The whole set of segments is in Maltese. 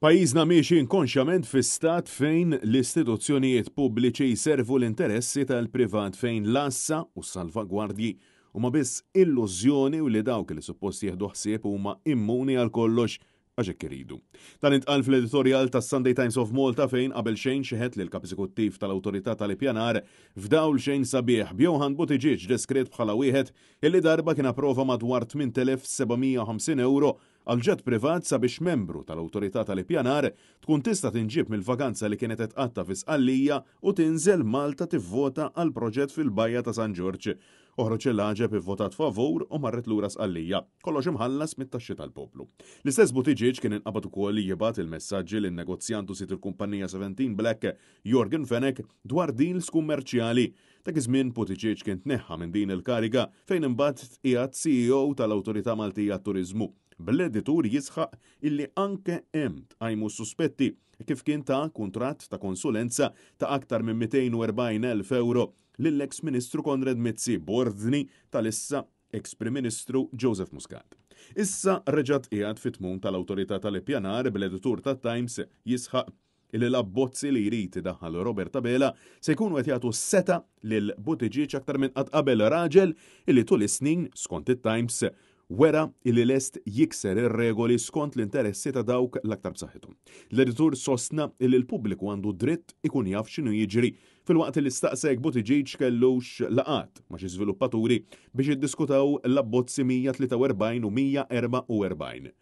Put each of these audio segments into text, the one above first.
Pajjiżna miexi inkonxjament fi stat fejn l-istituzzjonijiet pubbliċi jservu l-interessi tal-privat fejn l-għassa u s-salvagwardji huma biss illużjoni u li dawk li suppost jieħdu ħsieb huma immuni għal kollox għax hekk iridu. Dan intqal fl-editorjal tas-Sunday Times of Malta fejn qabel xejn xeħet lil kap eżekuttiv tal-Awtorità tal-Ippjanar f'dawl xejn sabiħ b'Johann Buttigieg deskritt bħala wieħed illi darba kien approva madwar 8,750 ewro għal ġett privat sabiex membru tal-Awtorità tal-Ippjanar tkun tista' tinġieb mill-vaganza li kienet qed tqatta' fi Sqallija u tinżel Malta tivvota għal proġett fil-Bajja ta' San Ġorġ. Oħroġ il-għaġeb ivvotat favur u marret lura Sqallija. Kollox imħallas mit-taxxi tal-poplu. L-istess Buttigieg kien inqabad ukoll jibgħat il-messaġġi lin-negozjant u sid il-kumpanija 17 Black Yorgen Fenech dwar deals kummerċjali. Dak iż-żmien Buttigieg kien tneħħa minn din il-kariga fejn imbagħad tqiegħed CEO tal-Awtorità Maltija għat-Turiżmu, bl-editur jisħaq illi anke hemm tqajmu s-suspetti kif kien ta kuntratt ta' konsulenza ta' aktar minn 240,000 ewro lill-eks Ministru Konrad Mizzi b'ordni tal-issa eks Prim Ministru Joseph Muscat. Issa reġa' tqiegħed fit-tmun tal-Awtorità tal-Ippjanar bl-editur tat-Times jisħaq illi l-abbozzi li jrid idaħħal Robert Abela se jkunu qed jagħtu s-setgħa lil Buttigieg aktar minn qatt qabel raġel illi tul is-snin, skont it-Times, wera illi lest jikser ir-regoli skont l-interessi ta' dawk l-aktar b'saħħithom. L-editur sostna illi l-pubbliku għandu dritt ikun jaf x'inhu jiġri filwaqt li staqsa jekk Buttigieg kellux laqgħat ma' xi żviluppaturi biex jiddiskutaw l-abbozzi 143 u 144.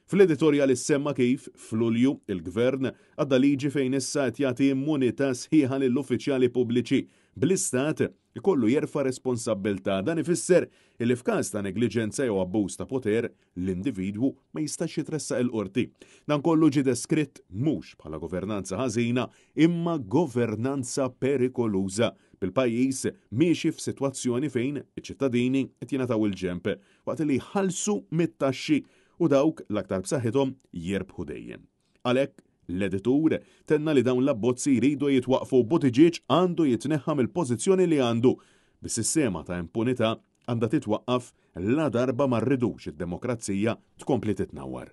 Fl-editorjal issemma kif, f'Lulju, il-Gvern għadda liġi fejn issa qed jagħti immunità sħiħa lill-uffiċjali pubbliċi, bl-Istat ikollu jerfa' responsabbiltà. Dan ifisser illi f'każ ta' negliġenza jew abbuż ta' poter, l-individwu ma jistax jitressaq il-Qorti. Dan kollu ġie deskritt mhux bħala governanza ħażina imma governanza perikoluża, bil-pajjiż miexi f'sitwazzjoni fejn iċ-ċittadini qed jingħataw il-ġenb waqt li jħallsu mit-taxxi u dawk l-aktar b'saħħithom jirbħu dejjem. Għalhekk, l-editur tenna li dawn l-abbozzi jridu jitwaqqfu u Buttigieg għandu jitneħħa mill-pożizzjoni li għandu, bis-sistema ta' impunità għandha titwaqqaf ladarba ma rridux id-demokrazija tkompli titnawwar.